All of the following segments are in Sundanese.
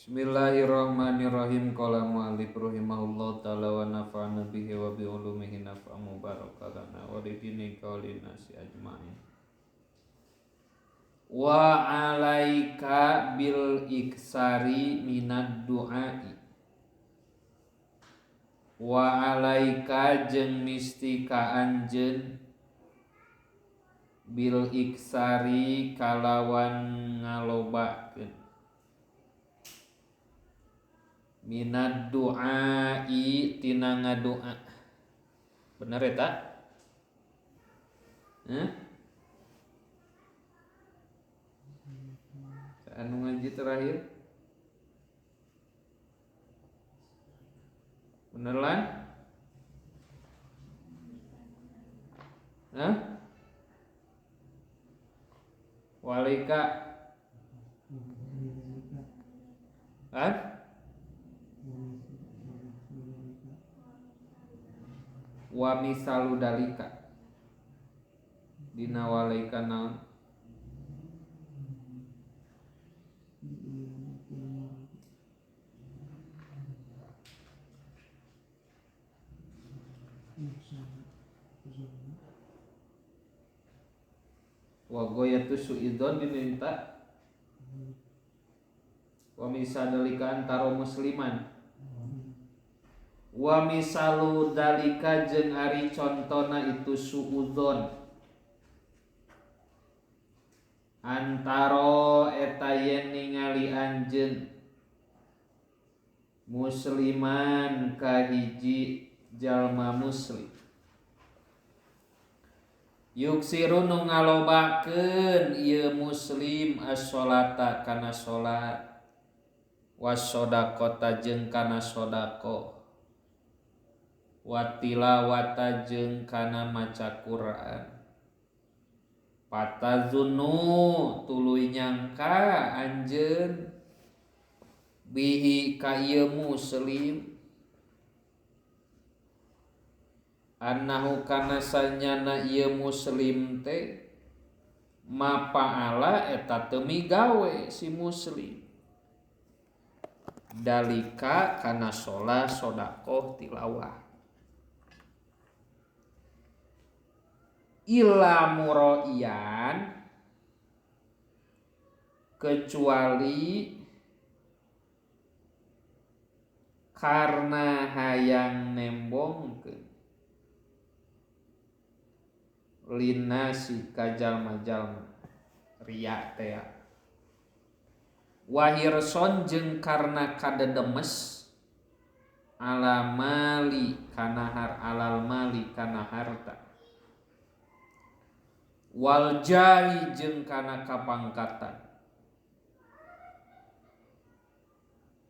Bismillahirrahmanirrahim. Qala mu'allif rahimahullah ta'ala wa nafa'ana bihi wa bi ulumihi naf'a mubarakatana wa li dini qawlina si ajma'in. Wa 'alaika bil iksari minad du'ai. Wa 'alaika jeung misti ka anjeun bil iksari kalawan ngalobakeun minad du'ai tina ngadoa. Bener eta? Hah? Anu ngaji terakhir? Bener lan? Hah? Walika? Hah? Wa misalu dalika dina walaika naon wa goyatu suidzon diminta wa misalu dalika antara musliman. Wa misalu dalika jeung ari contona itu suudzon antara eta yen ningali anjeun musliman ka hiji jalma muslim yuksiru nu ngalobakeun ieu muslim as-sholata kana salat was-shadaqata jeung kana sedekah wa tilawata jeung kana maca Quran. Patazunnu tuluy nyangka anjeun bihi ka ieu muslim annahu kana sanyana ieu muslim teh mapaala eta teu migawe si muslim dalika kana salat sedekah tilawah illa muroian kecuali karena hayang nembongkeun linasi ka jalma-jalma riya teh wahirson jeung karena kadedemes ala mali kana har alal mali kana harta wal jahi jeung kana kapangkatan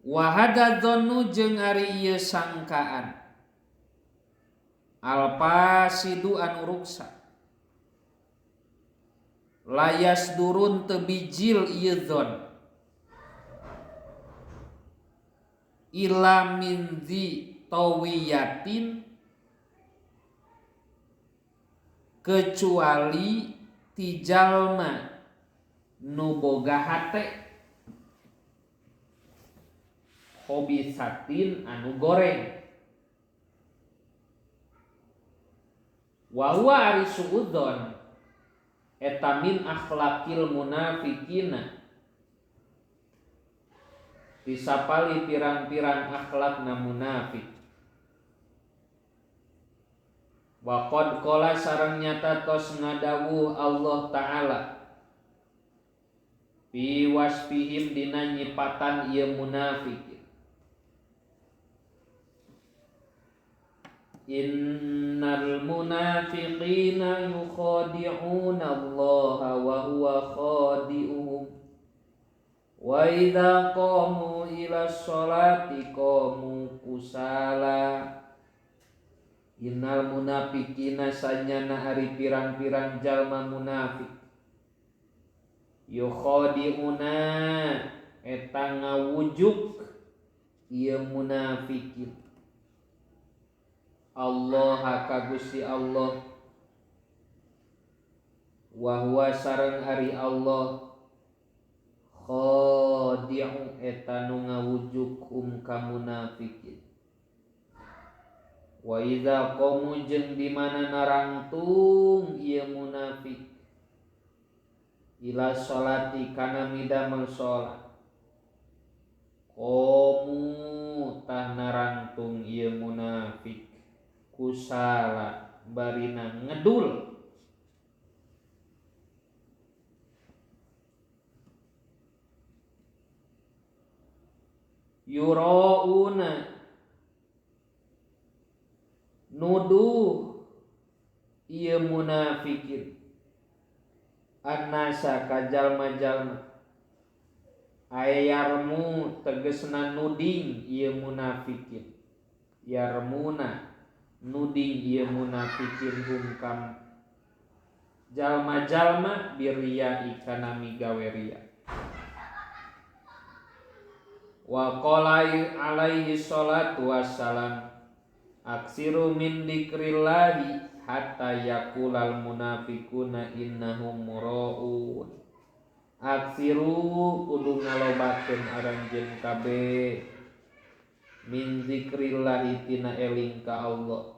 wa hadza dzannu jeung ari ieu sangkaan al fasidu anu ruksa layas durun teu bijil ieu dzon ila min dzi tawiyatin kecuali ti jalma nu boga hate khobisatin anu goreng wa huwa ari suudzon eta min akhlaqil munafiqina disapali pirang-pirang akhlakna munafik. Wa qad qala sareng nyata tos ngadawuh Allah Ta'ala fi wasfihim dina nyipatan ieu munafik innal munafiqina yukhadi'una Allah wa huwa khadi'uhum wa idza qamu ila sholati qamu kusala. Innal munafiqina sanyana ari pirang-pirang jalma munafik yukhadi'una eta ngawujuk ieu munafikin Allah ka Gusti Allah wa huwa sareng ari Allah Khadi'u eta nu ngawujuk hum ka munafikin. Wa idza qamu jeung di mana narangtung ieu munafik ila sholati kana midamel sholat. Qamu tah narangtung ieu munafik kusala barina ngedul. Yurauna nuduh ieu munafikin annasa ka jalma-jalma ayarmu tegesna nuding ieu munafikin yarmuna nuding ieu munafikin hum kam jalma-jalma birriya kana migawe riya. Wa qala alaihi salatu wassalam aksiru min dzikrillahi hatta yaqulal munafiquna innahum muraun. Aksiru kudu ngalobakeun aranjeun kabeh min dzikrillahi tina eling ka Allah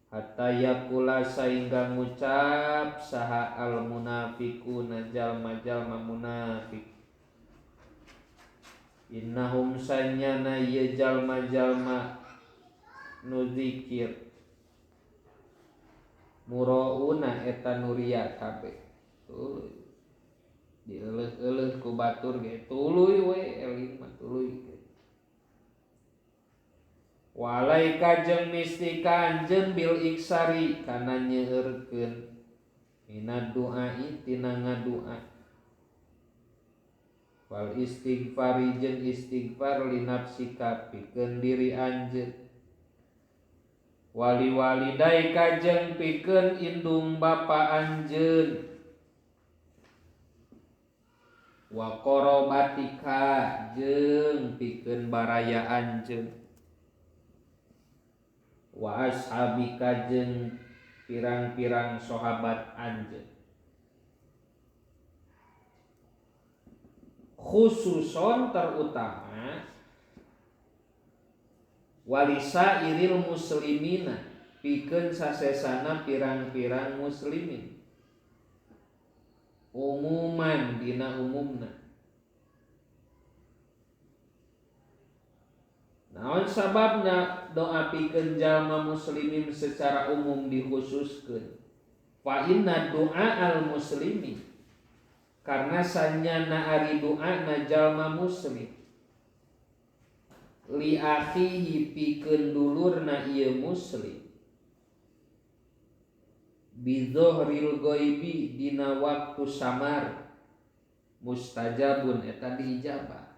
hatta yaqula saingga ngucap saha al munafiquna jalma-jalma munafik innahum sanyana ye jalma-jalma nu zikir murauna eta nuria kabeh. Tuluy dieleuh-eleuh ku batur ge tuluy we eling mah tuluy. Walaika jeung mistika anjeun bil iksari kana nyeueurkeun mina duai tina ngadua wal istighfari jeung istighfar li nafsika pikeun diri anjeun wali walidaika jeung pikeun indung bapa anjeun wa qarabatika jeung pikeun baraya anjeun wa ashabika jeung pirang-pirang sahabat anjeun. Khususon terutama walisa iril muslimina pikeun sasesana pirang-pirang muslimin umuman dina umumna. Naon sababna doa pikeun jalma muslimin secara umum dikhususkeun? Fa inna du'a al muslimi, karena sanyana ari doa na jalma muslim li akhihi pikeun dulurna ieu muslim bidzohril ghaibi dina waktu samar mustajabun eta diijabah.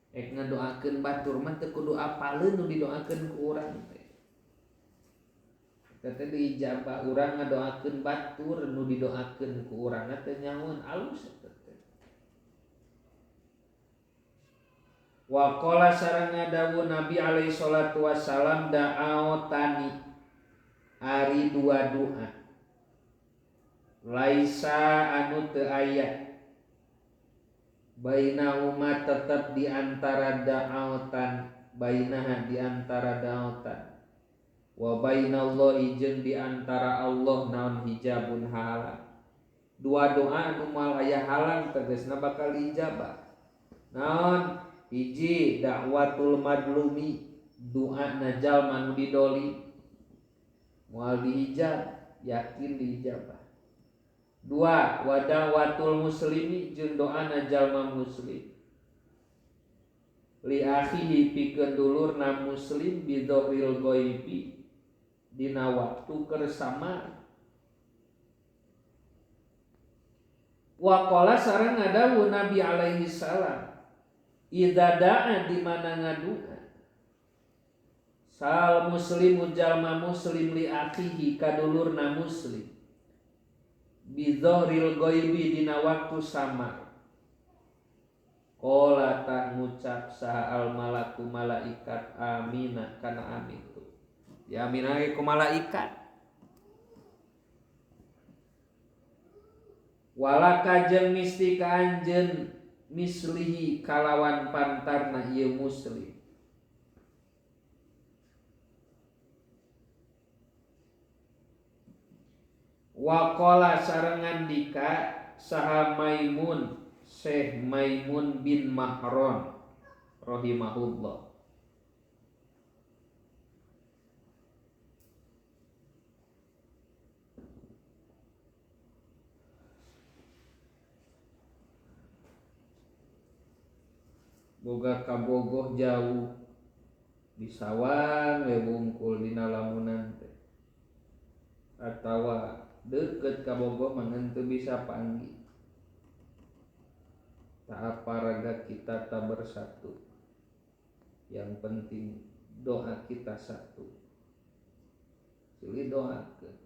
Ek ngadoakeun batur mah teu kudu apaleun nu didoakeun ku urang teh. Eta teh diijabah urang ngadoakeun batur nu didoakeun ku urang teh nyahoeun alus eta teh. Wa qala sareng ngadawuh Nabi alaihi salatu wassalam da'aotani ari dua doa laisa anu teu aya bainahuma tetap di antara da'autan bainaha di antara da'autan wa bainallahi jeung di antara Allah naon hijabun halang. Dua doa anu moal aya halang tegasna bakal diijabah. Naon? Hiji dakwatul madlumi, doa na jalma nu didoli moal diijab, yakin diijabah. Dua, wadawatul muslimi jeung doana jalma muslim li akhihi pikeun dulurna muslim bidzohril ghaibi dina waktu keur samar. Wa qala sareng ngadawuh Nabi alaihi salam idza da'a di mana ngadua sal muslimu jalma muslim li akhihi ka dulurna muslim bidzohril ghaibi dina waktu samar. Qala tah ngucap saha al malaku malaikat amina kana amin tu. Ya amina ku malaikat. Walaka jeung misti ka anjeun mislihi kalawan pantarna ieu muslim. Waqala sareng ngandika saha Maimun Syekh Maimun bin Mahron rahimahullah. Boga kabogoh jauh di sawang we wungkul dina lamunan teh atawa deukeut kabogoh mah henteu bisa panggih. Tak apa raga kita tak bersatu, yang penting doa kita satu. Silih doakeun.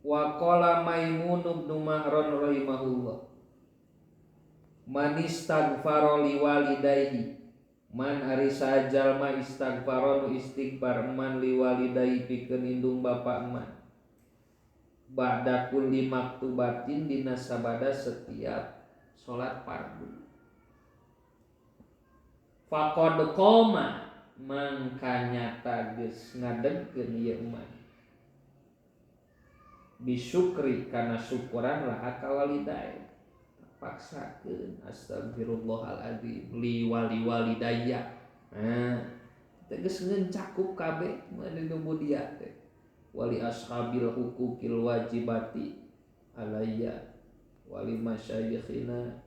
Wa qala Maimun bin Mahron rahimahullah, man istaghfara liwalidayhi, man ari sajalma istaghfara nu istighfar man liwalidayhi pikeun indung bapa man, ba'da kulli maktubatin dina sabada setiap salat fardu, faqad qoma mangka nyata geus ngadegkeun ieu man bisyukri kana syukuran laha ka walidayhi. Paksakeun astagfirullahaladzim li wali walidayya. Nah, teh geus ngencakup kabeh mun nu dia teh. Wali ashabil huquqil wajibati alayya, wali masyayikhina,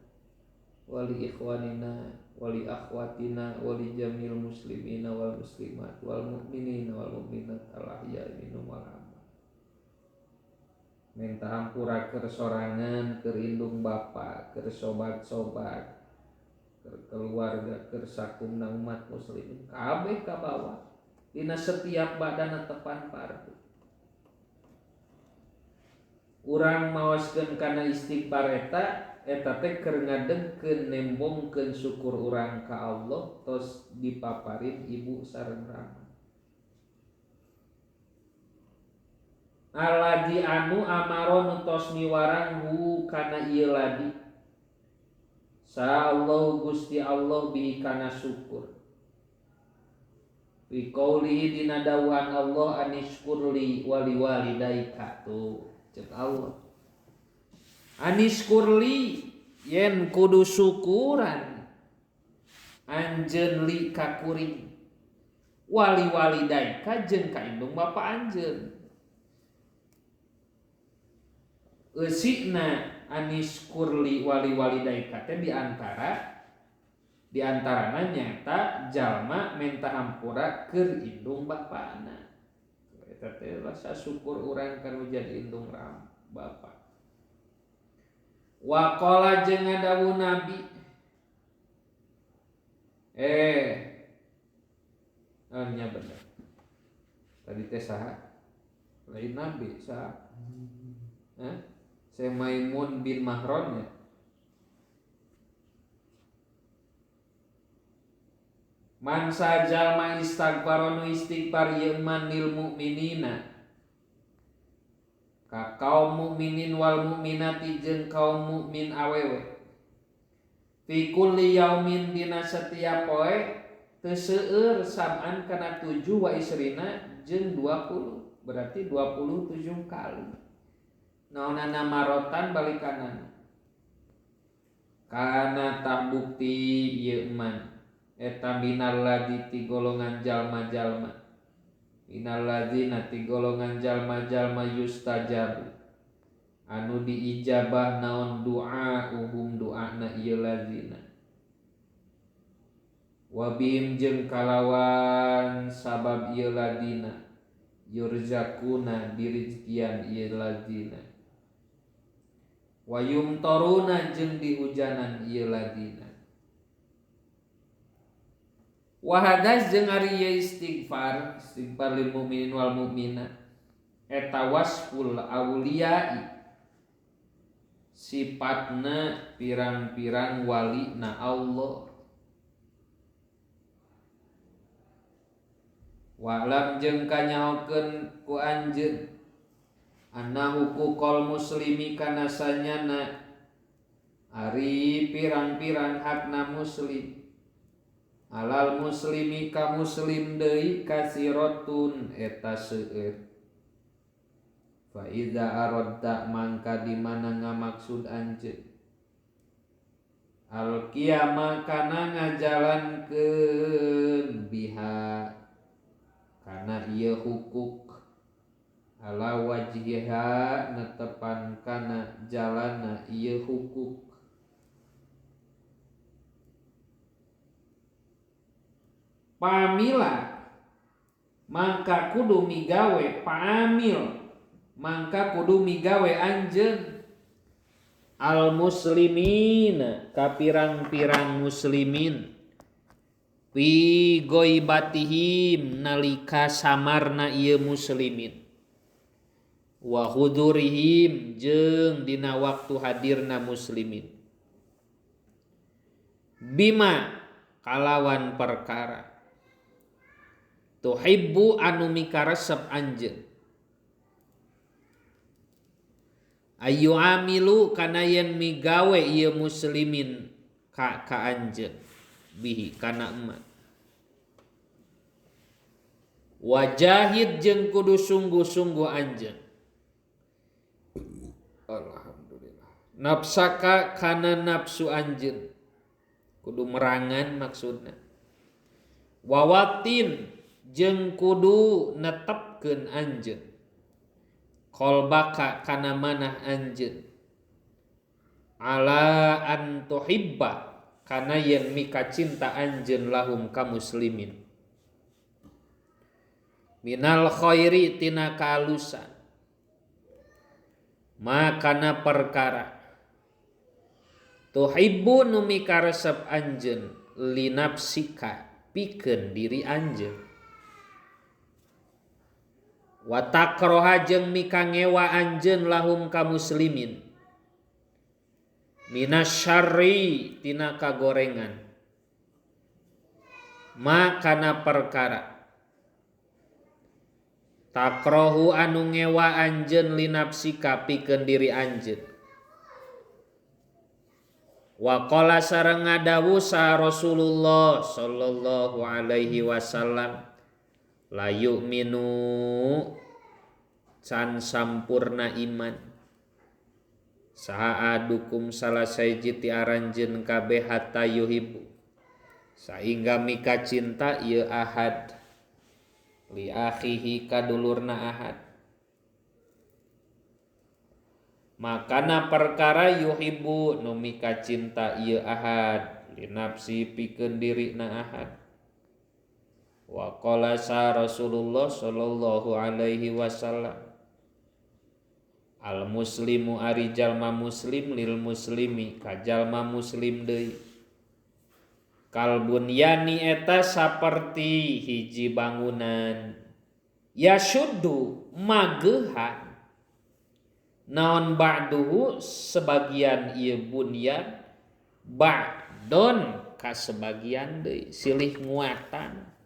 wali ikhwanina, wali akhwatina, wali jamil muslimina wal muslimat wal mu'minina wal mu'minat al ahya'i minhum wal amwat. Minta hampura keur sorangan, keur indung bapa, keur sobat-sobat, keur keluarga, keur sakumna umat muslimin kabeh kabawa dina setiap badana tepan fardu. Urang maoskeun kana istighfar eta, eta teh keur ngadegkeun nembongkeun syukur urang ka Allah tos dipaparin ibu sareng rama. Aladi anu amaro nu tos miwarang hu kana ieu ladi sa Allah Gusti Allah bi kana syukur. Fi qaulihi dina dawuhan Allah anishkurli wali walidaika, tuh cek Allah anishkurli yen kudu syukuran anjeun li ka kuring wali walidaika jeung ka indung bapa anjeun. Eusina anishkurli wali walidaika teh diantarana nyata jalma menta hampura keur indung bapana. Eta teh rasa syukur urang kanu jadi indung bapa. Wa qala jeung ngadawuh Nabi nya bener. Tadi teh saha? Lain Nabi saha? Hah? Syekh Maimun bin Mahron ya. Man sajalma istaghfara nu istighfar ieu man lil mukminina ka kaum mukminin wal mukminati jeung kaum mukmin awewe fi kulli yaumin dina setiap poe teu seueur sam'an kana 7 wa isrina jeung 20, berarti 27 kali. Naonana marotan balikanana kana tak bukti ieu man eta minal ladzi ti golongan jalma-jalma, minal ladzina ti golongan jalma-jalma yustajabu anu diijabah naon doa uhum doana ieu ladzina wa bihim jeung kalawan sabab ieu ladina yurzakuna dirizkian ieu ladina wa yumtaruna jeung dihujanan ieu ladina. Wa hadas jeung ari ieu istighfar, istighfar lil mukminin wal mukminat eta wasful auliyai, sifatna pirang-pirang wali na Allah. Wa'lam jeung kanyahokeun ku anjeun Anna huquqal muslimi kana sanyana ari pirang-pirang hakna muslim alal muslimi ka muslim deui kasiratun eta seueur. Fa iza aradta mangka di mana ngamaksud anjeun al qiyama kana ngajalankeun biha kana ieu hukuk ala wajhiha netepan kana jalana ieu hukuk. Pamila mangka kudu migawe pamil mangka kudu migawe anjeun al muslimina ka pirang-pirang muslimin fi ghaibatihim nalika samarna ieu muslimin wa hudurihim jeung dina waktu hadirna muslimin bima kalawan perkara tuhibbu anu mikaresep anjeun ayu amilu kana yen migawe ieu muslimin ka ka anjeun bihi kana emak wajahid jeung kudu sungguh-sungguh anjeun. Alhamdulillah. Nafsaka kana nafsu anjeun kudu merangan maksudna. Wawatin jeung kudu netepkeun anjeun qalbaka kana manah anjeun ala an tuhibba kana yen mika cinta anjeun lahum ka muslimin minal khairi tina kaalusan makana perkara tuhibbu nu mikaresep anjeun linafsika pikeun diri anjeun wa takroha jeung mika ngewa anjeun lahum ka muslimin minasyarri tina kagorengan makana perkara takrohu anu ngewa anjeun linafsika pikeun diri anjeun. Wa qala sareng ngadawu sa Rasulullah sallallahu alaihi wasallam la yu'minu can sampurna iman saha adukum salah saiji ti aranjeun kabeh hatta yuhibbu saingga mika cinta ieu ahad li akhihi kadulurna ahad makana perkara yuhibbu nu mika cinta ieu ahad li nafsi pikeun dirina ahad. Wa qala sa Rasulullah sallallahu alaihi wasallam al muslimu ari jalma muslim lil muslimi ka jalma muslim deui kal bunyani eta saperti hiji bangunan yasuddu magehan naon ba'duhu sebagian ieu bunyan ba'don ka sebagian deui silih nguatan.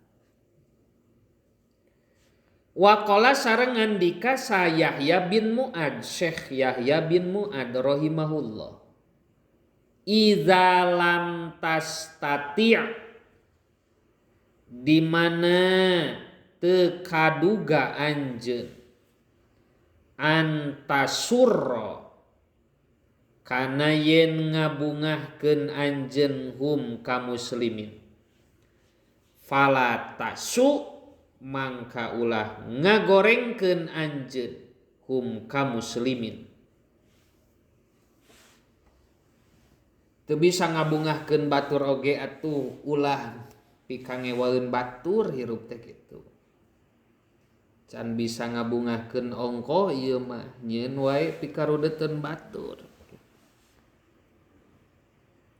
Waqala sareng ngandika sa Yahya bin Mu'ad Syekh Yahya bin Mu'ad rahimahullah idza lam tastati' di mana teu kaduga anjeun antasurra kana yen ngabungahkeun anjeun hum ka muslimin fala tasu mangka ulah ngagorengkeun anjeun hum ka muslimin. Teu bisa ngabungahkeun batur oge atuh ulah pikangewaeun batur hirup teh kitu. Can bisa ngabungahkeun ongko ieu mah nyieun wae pikarudeteun batur.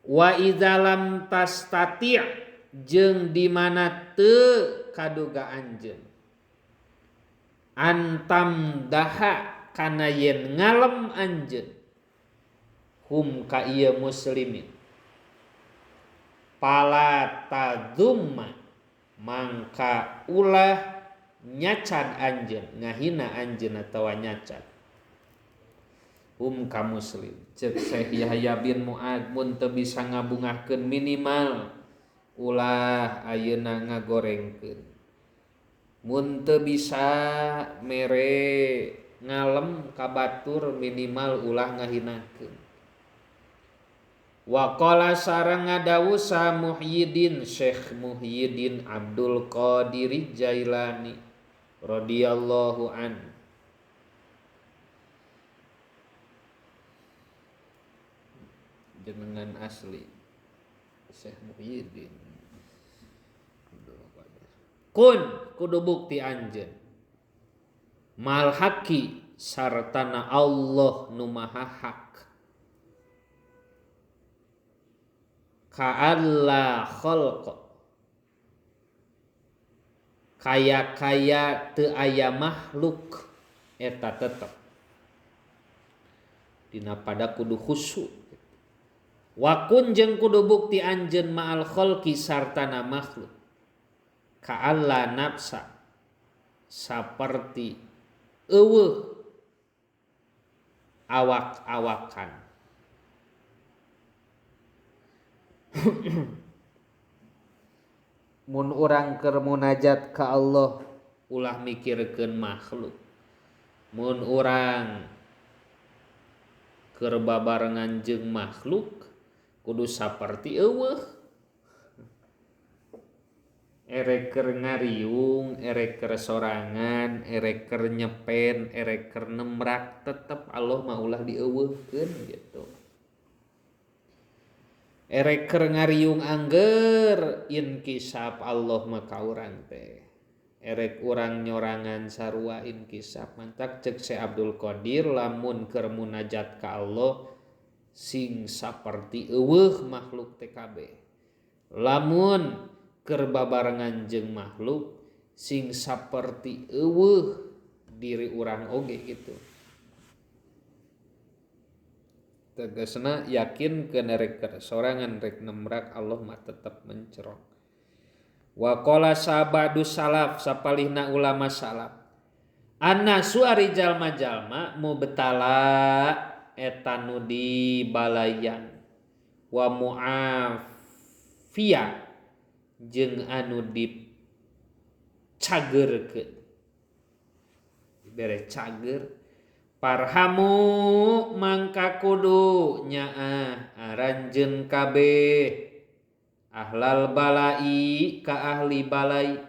Wa idza lam tastati' jeung di mana teu kaduga anjeun antam daha kana yen ngalem anjeun hum ka ieu muslimin pala tadzumma mangka ulah nyacan anjeun ngahina anjeun atawa nyacan. Hum ka muslim cek Syekh Yahya bin Muad mun teu bisa ngabungahkeun minimal ulah ayeuna ngagorengkeun. Mun teu bisa mere ngalem ka batur minimal ulah ngahinakeun. Wa qala sareng ngadawuh sa Muhyiddin Syekh Muhyiddin Abdul Qadir Jailani radhiyallahu an. Jenengan asli Syekh Muhyiddin Abdul Qadir. Kun kudu bukti anjeun mal haqi sartana Allah nu maha hak. Ka'alla khalqa kaya-kaya teu aya makhluk eta tetep dina pada kudu khusyuk. Wa kun jeung kudu bukti anjeun ma'al khalqi sartana makhluk ka'alla nafsa saperti eueuh awak-awakan. Mun urang keur munajat ka Allah ulah mikirkeun makhluk. Mun urang keur babarengan jeung makhluk kudu saperti eueuh. Erek keur ngariung, erek keur sorangan, erek keur nyepen, erek keur nemrak tetep Allah mah ulah dieuweuhkeun gitu. Erek keur ngariung angger inkisap Allah mah ka urang teh. Erek urang nyorangan sarua inkisap. Mantak cek Syekh Abdul Qadir lamun keur munajat ka Allah sing saperti eueuh makhluk teh kabeh. Lamun keur babarengan jeung makhluk sing saperti eueuh diri urang oge gitu. Tegasna yakin ke nerek sorangan rek nemrak Allah mah tetep mencerok. Wa qala sabadu salaf sapalihna ulama salaf. Annasu ari jalma-jalma mubtala eta nu dibalayan wa muafia jeung anu dicageurkeun. Dibere cager parhamu mangka kudu nyaah aranjeun kabeh ahlal balai ka ahli balai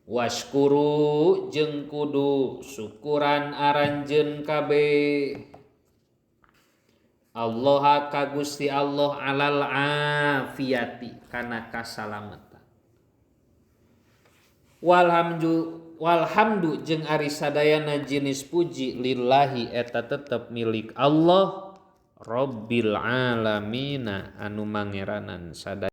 waskuru jeung kudu syukuran aranjeun kabeh Allah ka Gusti Allah alal afiati kana kasalamatan walhamdu jeung ari sadayana jenis puji lillahi eta tetep milik Allah Rabbil alamina anu mangeranan sadaya.